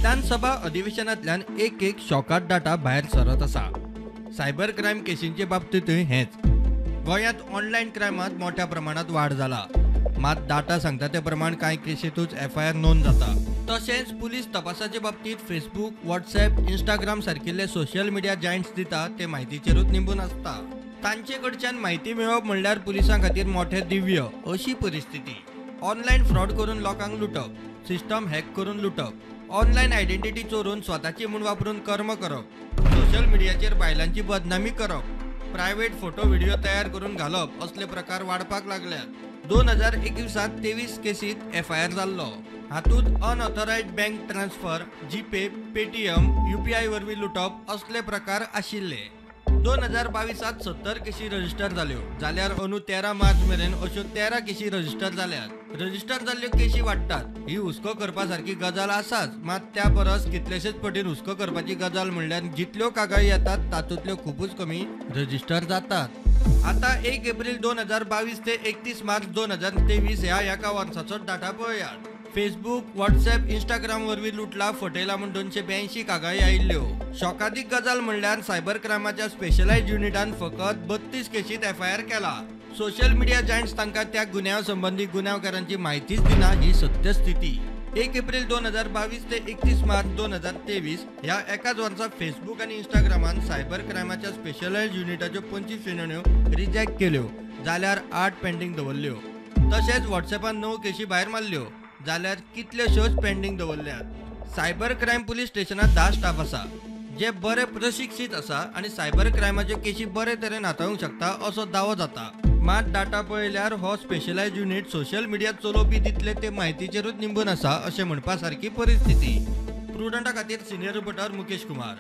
विधानसभा अधिवेशनांतल्यान एक एक शॉकात डाटा भायर सरत आसा. सायबर क्रायम केशींचे बाबतींतूय हेंच. गोंयांत ऑनलायन क्रायमांत मोठ्या प्रमाणात वाड जाला. मात डाटा सांगता ते प्रमाण कांय केशींतूच एफआयआर नोंद जाता. तशेंच पुलीस तपासाचे बाबतींत फेसबूक, व्हॉट्सॲप, इंस्टाग्राम सारकिल्ले सोशल मिडिया जायंट्स दिता ते म्हायतीचेरूच निंबून आसता. तांचे कडच्यान म्हायती मेळोवप म्हणल्यार पुलिसां खातीर मोठें दिव्य अशी परिस्थिती. ऑनलायन फ्रॉड करून लोकांक लुटप, सिस्टम हॅक करून लुटप, ऑनलायन आयडेंटिटी चोरून स्वताची म्हूण वापरून कर्म करप, सोशल मिडियाचेर बायलांची बदनामी करप, प्रायव्हेट फोटो व्हिडिओ तयार करून घालप असले प्रकार वाडपाक लागल्यात. 2021 23 केसीत एफआयआर जाल्लो. हातूंत unauthorised bank transfer, GPay, Paytm, UPI वरवीं लुटप असले प्रकार आशिल्ले. 2022 70 केशी रजिस्टर जाल्यो, जाल्यार अंदू 13 मार्च मेरेन अश्यो 13 केशी रजिस्टर जाल्यात. रजिस्टर जाल्ल्यो केशी वाडटात ही हुस्को करपा सारकी गजाल आसाच, मात त्या परस कितलेशेच पटीन हुस्को करपाची गजाल म्हणल्यार जितल्यो कागाळी येतात तातूंतल्यो खुबूच कमी रजिस्टर जातात. आता 1 एप्रिल 2022 ते 31 मार्च 2023 ह्या एका वर्साचो डाटा पळयात. फेसबूक, व्हॉट्सॲप, इंस्टाग्राम वरवीं लुटला फटयला म्हूण 282 कागाळी आयिल्ल्यो. शॉकादीक गजाल म्हणल्यार सायबर क्रायमाच्या स्पेशलायज्ड युनिटान फकत 32 केशींत एफआयआर केला. सोशल मिडिया जायंट्स तांकां त्या गुन्यांव संबंदी गुन्यांवकारांची म्हायतीच दिना ही सत्यस्थिती. 1 एप्रिल 2022 ते 31 मार्च 2023 ह्या एकाच वर्सा फेसबूक आनी इंस्टाग्रामान सायबर क्रायमाच्या स्पेशलायज्ड युनिटाच्यो 25 सुनावण्यो रिजेक्ट केल्यो, जाल्यार 8 पेंडींग दवरल्यो. तशेंच व्हॉट्सॲपान 9 केशी भायर मारल्यो, जाल्यार कितल्योश्योच पेंडींग दवरल्यात. सायबर क्रायम पुलीस स्टेशनात 10 स्टाफ आसा जे बरे प्रशिक्षीत आसा आनी सायबर क्रायमाच्यो केशी बरे तरेन हाताळूंक शकता असो दावो जाता. मात डाटा पळयल्यार हो स्पेशलायज्ड युनिट सोशल मिडिया चलोवपी दितले ते म्हायतीचेरूच निंबून आसा अशें म्हणपा सारकी परिस्थिती. प्रुडंटा खातीर सिनियर रिपोर्टर मुकेश कुमार.